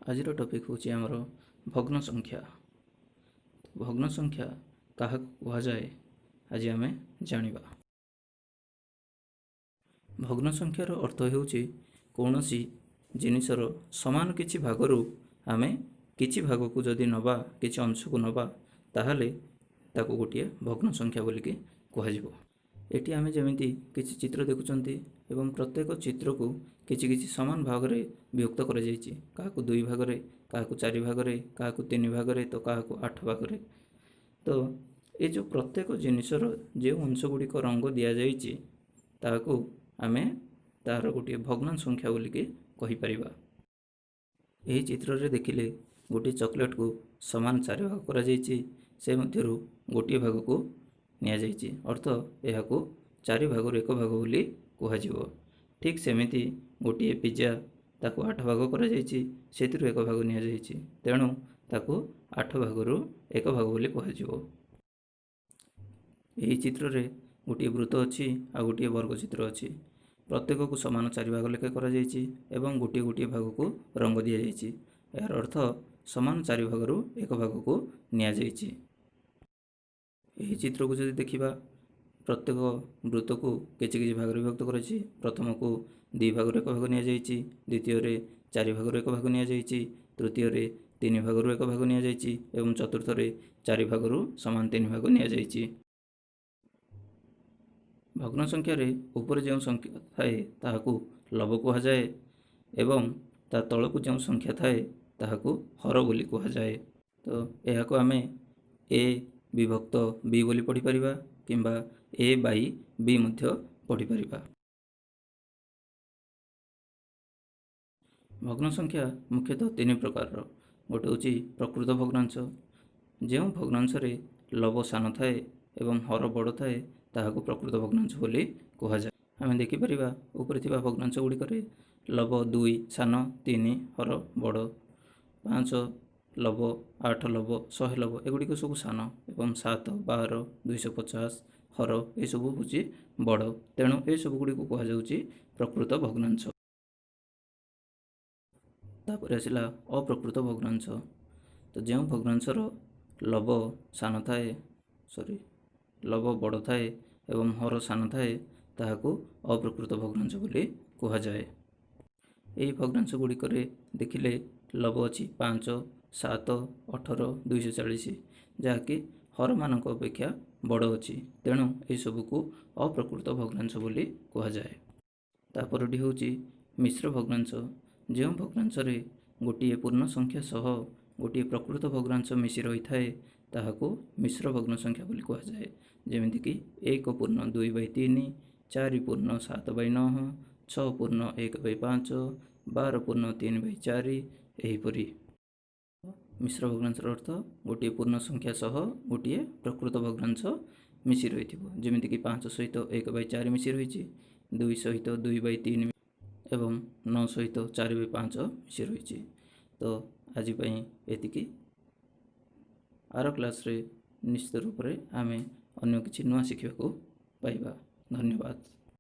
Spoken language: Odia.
ଆଜିର ଟପିକ୍ ହେଉଛି ଆମର ଭଗ୍ନ ସଂଖ୍ୟା। ଭଗ୍ନ ସଂଖ୍ୟା କାହାକୁ କୁହାଯାଏ ଆଜି ଆମେ ଜାଣିବା। ଭଗ୍ନ ସଂଖ୍ୟାର ଅର୍ଥ ହେଉଛି କୌଣସି ଜିନିଷର ସମାନ କିଛି ଭାଗରୁ ଆମେ କିଛି ଭାଗକୁ ଯଦି ନେବା, କିଛି ଅଂଶକୁ ନେବା, ତାହେଲେ ତାକୁ ଗୋଟିଏ ଭଗ୍ନ ସଂଖ୍ୟା ବୋଲିକି କୁହାଯିବ। ଏଠି ଆମେ ଯେମିତି କିଛି ଚିତ୍ର ଦେଖୁଛନ୍ତି ଏବଂ ପ୍ରତ୍ୟେକ ଚିତ୍ରକୁ କିଛି କିଛି ସମାନ ଭାଗରେ ବିଭକ୍ତ କରାଯାଇଛି। କାହାକୁ 2 ଭାଗରେ, କାହାକୁ 4 ଭାଗରେ, କାହାକୁ 3 ଭାଗରେ, ତ କାହାକୁ 8 ଭାଗରେ। ତ ଏ ଯେଉଁ ପ୍ରତ୍ୟେକ ଜିନିଷର ଯେଉଁ ଅଂଶ ଗୁଡ଼ିକ ରଙ୍ଗ ଦିଆଯାଇଛି ତାହାକୁ ଆମେ ତାହାର ଗୋଟିଏ ଭଗ୍ନାଂଶ ସଂଖ୍ୟା ବୋଲିକି କହିପାରିବା। ଏହି ଚିତ୍ରରେ ଦେଖିଲେ ଗୋଟିଏ ଚକୋଲେଟକୁ ସମାନ 4 ଭାଗ କରାଯାଇଛି, ସେ ମଧ୍ୟରୁ ଗୋଟିଏ ଭାଗକୁ ନିଆଯାଇଛି, ଅର୍ଥ ଏହାକୁ 4 ଭାଗରୁ 1 ଭାଗ ବୋଲି କୁହାଯିବ। ଠିକ୍ ସେମିତି ଗୋଟିଏ ପିଜା ତାକୁ 8 ଭାଗ କରାଯାଇଛି, ସେଥିରୁ 1 ଭାଗ ନିଆଯାଇଛି, ତେଣୁ ତାକୁ 8 ଭାଗରୁ 1 ଭାଗ ବୋଲି କୁହାଯିବ। ଏହି ଚିତ୍ରରେ ଗୋଟିଏ ବୃତ୍ତ ଅଛି ଆଉ ଗୋଟିଏ ବର୍ଗ ଚିତ୍ର ଅଛି। ପ୍ରତ୍ୟେକକୁ ସମାନ 4 ଭାଗ ଲେଖା କରାଯାଇଛି ଏବଂ ଗୋଟିଏ ଗୋଟିଏ ଭାଗକୁ ରଙ୍ଗ ଦିଆଯାଇଛି। ଏହାର ଅର୍ଥ ସମାନ 4 ଭାଗରୁ 1 ଭାଗକୁ ନିଆଯାଇଛି। ଏହି ଚିତ୍ରକୁ ଯଦି ଦେଖିବା, ପ୍ରତ୍ୟେକ ବୃତ୍ତକୁ କିଛି କିଛି ଭାଗରେ ବିଭକ୍ତ କରାଯାଇଛି। ପ୍ରଥମକୁ 2 ଭାଗରୁ 1 ଭାଗ ନିଆଯାଇଛି, ଦ୍ୱିତୀୟରେ 4 ଭାଗରୁ 1 ଭାଗ ନିଆଯାଇଛି, ତୃତୀୟରେ 3 ଭାଗରୁ 1 ଭାଗ ନିଆଯାଇଛି ଏବଂ ଚତୁର୍ଥରେ 4 ଭାଗରୁ ସମାନ 3 ଭାଗ ନିଆଯାଇଛି। ଭଗ୍ନ ସଂଖ୍ୟାରେ ଉପରେ ଯେଉଁ ସଂଖ୍ୟା ଥାଏ ତାହାକୁ ଲବ କୁହାଯାଏ ଏବଂ ତା ତଳକୁ ଯେଉଁ ସଂଖ୍ୟା ଥାଏ ତାହାକୁ ହର ବୋଲି କୁହାଯାଏ। ତ ଏହାକୁ ଆମେ ଏ ବିଭକ୍ତ ବି ବୋଲି ପଢ଼ିପାରିବା କିମ୍ବା ଏ ବାଇ ବି ମଧ୍ୟ ପଢ଼ିପାରିବା। ଭଗ୍ନ ସଂଖ୍ୟା ମୁଖ୍ୟତଃ 3 ପ୍ରକାରର। ଗୋଟେ ହେଉଛି ପ୍ରକୃତ ଭଗ୍ନାଂଶ, ଯେଉଁ ଭଗ୍ନାଂଶରେ ଲବ ସାନ ଥାଏ ଏବଂ ହର ବଡ଼ ଥାଏ ତାହାକୁ ପ୍ରକୃତ ଭଗ୍ନାଂଶ ବୋଲି କୁହାଯାଏ। ଆମେ ଦେଖିପାରିବା ଉପରେ ଥିବା ଭଗ୍ନାଂଶ ଗୁଡ଼ିକରେ ଲବ 2 ସାନ, 3 ହର ବଡ଼, 5 ଲବ, 8 ଲବ, 100 ଲବ ଏଗୁଡ଼ିକ ସବୁ ସାନ ଏବଂ 7, 12, 250 ହର ଏସବୁ ହେଉଛି ବଡ଼। ତେଣୁ ଏସବୁ ଗୁଡ଼ିକୁ କୁହାଯାଉଛି ପ୍ରକୃତ ଭଗ୍ନାଂଶ। ତାପରେ ଆସିଲା ଅପ୍ରକୃତ ଭଗ୍ନାଂଶ। ତ ଯେଉଁ ଭଗ୍ନାଂଶର ଲବ ସାନ ଥାଏ, ଲବ ବଡ଼ ଥାଏ ଏବଂ ହର ସାନ ଥାଏ ତାହାକୁ ଅପ୍ରକୃତ ଭଗ୍ନାଂଶ ବୋଲି କୁହାଯାଏ। ଏହି ଭଗ୍ନାଂଶ ଗୁଡ଼ିକରେ ଦେଖିଲେ ଲବ ଅଛି 5, 7, 18, 240, ଯାହାକି ହରମାନଙ୍କ ଅପେକ୍ଷା ବଡ଼ ଅଛି, ତେଣୁ ଏସବୁକୁ ଅପ୍ରକୃତ ଭଗ୍ନାଂଶ ବୋଲି କୁହାଯାଏ। ତାପରଟି ହେଉଛି ମିଶ୍ର ଭଗ୍ନାଂଶ। ଯେଉଁ ଭଗ୍ନାଂଶରେ ଗୋଟିଏ ପୂର୍ଣ୍ଣ ସଂଖ୍ୟା ସହ ଗୋଟିଏ ପ୍ରକୃତ ଭଗ୍ନାଂଶ ମିଶି ରହିଥାଏ ତାହାକୁ ମିଶ୍ର ଭଗ୍ନ ସଂଖ୍ୟା ବୋଲି କୁହାଯାଏ। ଯେମିତିକି 1.2/3, 4.7/9, 6.1/5, 12.3/4 ଏହିପରି। ମିଶ୍ର ଭଗ୍ନାଂଶର ଅର୍ଥ ଗୋଟିଏ ପୂର୍ଣ୍ଣ ସଂଖ୍ୟା ସହ ଗୋଟିଏ ପ୍ରକୃତ ଭଗ୍ନାଂଶ ମିଶି ରହିଥିବ। ଯେମିତିକି 5 ସହିତ 1/4 ମିଶି ରହିଛି, 2 ସହିତ 2/3 ଏବଂ 9 ସହିତ 4/5 ମିଶି ରହିଛି। ତ ଆଜି ପାଇଁ ଏତିକି। ଆର କ୍ଲାସ୍ରେ ନିଶ୍ଚିତ ରୂପରେ ଆମେ ଅନ୍ୟ କିଛି ନୂଆ ଶିଖିବାକୁ ପାଇବା। ଧନ୍ୟବାଦ।